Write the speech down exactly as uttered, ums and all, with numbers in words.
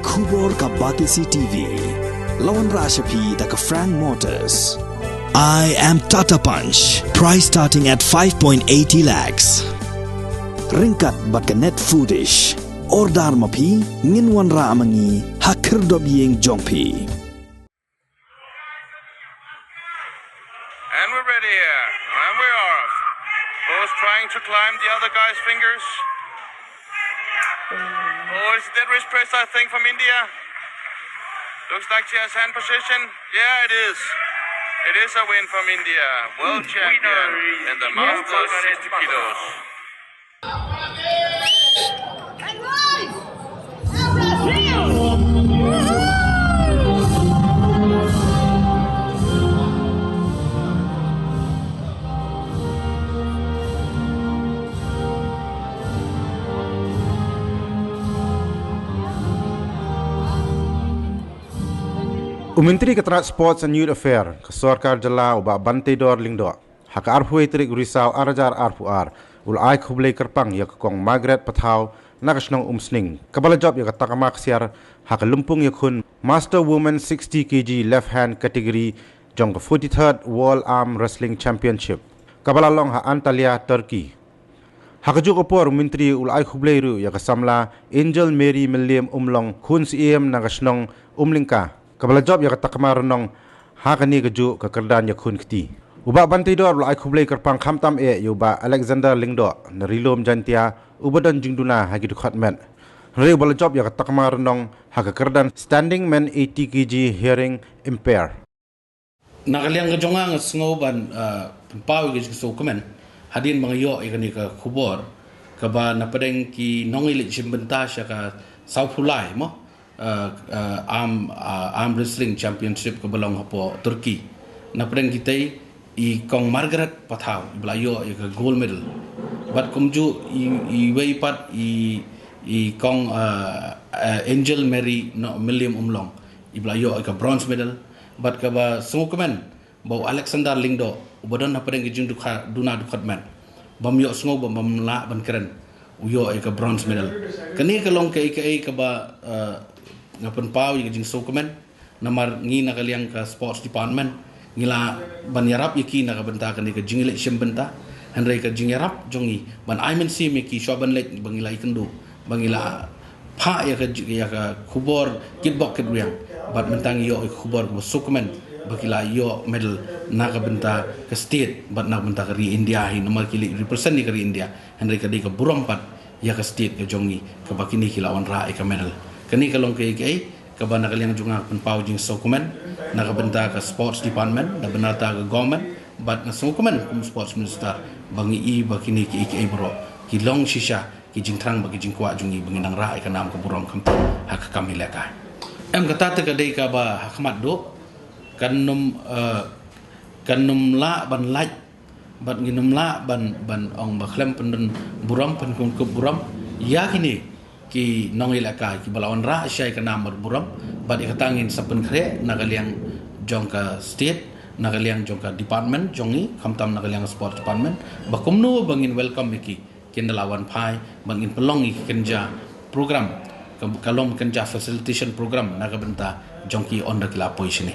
Khubor ka Batesi T V. La wanrah sha phi da ka Frank Motors. I am Tata Punch. Price starting at five point eighty lakhs. Ryngkat bad ka Net Foodish. Order ma phi, ngin wanrah ma ngi ha khyrdop ïing jong phi. And we're ready here. And we're off. Both trying to climb the other guy's fingers. Oh, it's dead wish press, I think, from India. Looks like she has hand position. Yeah, it is. It is a win from India. World champion in the Masters sixty kilos. U Myntri ka tnat Sports and Youth Affair ka sorkar jylla, u Bah Banteidor Lyngdoh, ha ka arphew tarik Risaw ar hajar arphew ar, u la ai khublei kyrpang ïa ka Kong Margaret Pathaw na ka shnong Umsning, kaba la jop ïa ka takma ksiar ha ka lympung ïakhun Master Women sixty kilos left hand category jong ka forty-third World Arm Wrestling Championship, kaba la long ha Antalya, Turkey. Ha kajuh ka por, u Myntri u la ai khublei ruh ïa ka samla Angel Mary Mylliem Umlong, khun siem na ka shnong Umlyngka, kaba la jop ïa ka takma rnong ha kane kajuh ka kyrdan ïakhun kti. U Bah Banteidor u la ai khublei kyrpang khamtam eh ïa u Bah Alexander Lyngdoh na Ri-lum Jaiñtia, uba don jingduna ha ki dkhot met, hynrei uba la jop ïa ka takma rnong ha ka kyrdan Standing Men eighty kilos hearing impaired. Na ka liang ka jong nga, nga sngew ban, ah, pynpaw ïa ka jingsngewkmen hadien ba nga ïoh ïa kane ka khubor, kaba na pdeng ki nongïaleit shim bynta sha ka sawphew lai mo, ah, ah, arm, ah, arm wrestling championship kaba long hapoh Turkey. Na pdeng kitei i Kong Margaret Pathaw iba la ïoh ïa ka gold medal. Bad kumjuh i, iwei pat i, i Kong, ah, ah, Angel Mary Mylliem Umlong iba la ïoh ïa ka bronze medal. Bad kaba sngewkmen ba u Alexander Lyngdoh, uba don hapdeng ka jingduna dkhot met, bym ïohsngew, bym, bym lah ban kren, u ïoh ïa ka bronze medal. Kane ka long kaei kaei kaba, eh, nga pynpaw ïa ka jingsngewkmen. Namar ngi na ka liang ka sports department ngi lah ban ïarap ïa ki na ka bynta kane ka jingïaleit shim bynta. Hynrei ka jingïarap jong ngi ban ai mynsiem ïa ki shuwa ban leit ba ngi la ïakynduh, ba ngi la phah ïa ka, ïa ka khubor kitbok kitrwiang. Bad mynta ngi ïoh ïa ka khubor kaba sngewkmen ba ki la ïoh medal na ka bynta ka state bad na ka bynta ka ri India hi, namar ki leit represent ïa ka ri India. Hynrei ka dei ka burom pat ïa ka state ka jong ngi kaba kine ki la wanrah ïa ka medal. Kane ka long kaei kaei kaba na ka liang jong nga pynpaw jingsngewkmen na ka bynta ka sports department, na bynta ka government, bad nga sngewkmen kum sports minister ba ngi i ba kine kiei kiei baroh ki long shisha ki jingthrang bad ki jingkwah jong ngi ba ngin nang rah ïa ka nam ka burom khamtam ha ka kam ïalehkai. Em, kata te ka dei kaba ha khmat duh, kan nym, eh, kan nym lah ban lait bad ngin nym lah ban, ban ong ba khlem pyndon burom, pynkup burom ïa kine ki nongïalehkai kiba la wanrah shisha ïa ka nam bad burom. Bad ïa kata ngin sa pynkhreh na ka liang jong ka state, na ka liang jong ka department jong ngi, khamtam na ka liang sports department, ba kumno ba ngin welcome ïa ki, kin da la wan phai, ba ngin pynlong ïa ki kynja program, ka, ka long kynja facilitation program na ka bynta jong ki ynda ki la poi shane.